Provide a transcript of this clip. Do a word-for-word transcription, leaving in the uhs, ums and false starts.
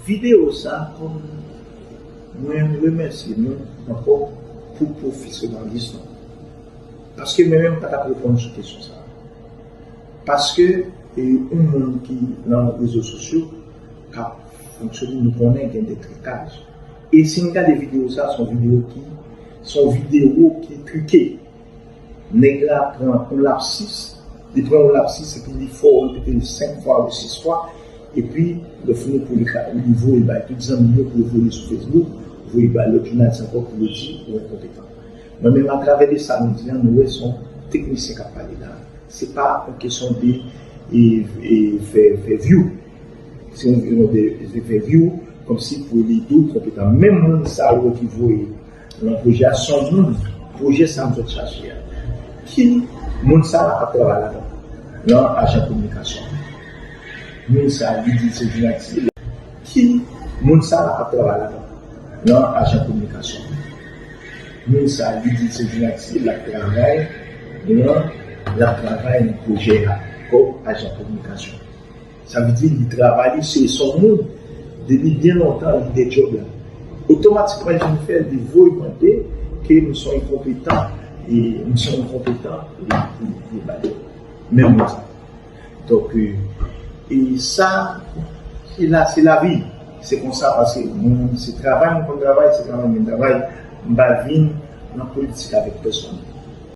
Videyo sa, kòm mwen remèsye nou ankò pou pwofesyonalis nou. Paske mwen menm pa t ap reponn sou kesyon sa. Paske e, yon moun ki nan rezo sosyo k ap fonksyone, nou konnen gen de trikaj. E si n gade videyo sa, se yon videyo ki, se yon videyo ki trike. Nèg la pran yon lapsis, li pran yon lapsis epi li fè w repete l senk fwa ou sis fwa, epi lè fini pou li ka, li voye bay tout zanmi yo pou yo voye sou Facebook, voye bay lòt jounalis ankò pou yo di ou enkonpetan. Mwen menm atravè de sa nou di an, nou wè se yon teknisyen k ap pale la. Se pa yon kesyon de e, e, fè, fè view. Se yon kesyon de, de fè view, kòmsi pou li di w konpetan. Menm moun sa yo ki voye nan pwojè a, se yon moun pwojè sa m sot chache a. Ki moun sa ap travay ladan? Nan ajan kominikasyon. Moun sa li di se jounalis li. Ki moun sa ap travay ladan? Nan ajan kominikasyon. Moun sa li di se jounalis li, l ap travay nan, l ap travay nan pwojè a kòm ajan kominikasyon. Sa vle di li travay, li se son moun depi byen lontan, li de djòb la. Otomatikman, jan l fè, li voye mande ke m se yon enkonpetan, e m se yon enkonpetan, e pou, pou, pou, menm mwen sa. Donk, e, e sa, se la, se lavi. Se konsa, paske mwen, se travay mwen konn travay, se travay mwen travay. M pa vin nan politik avèk pèsonn.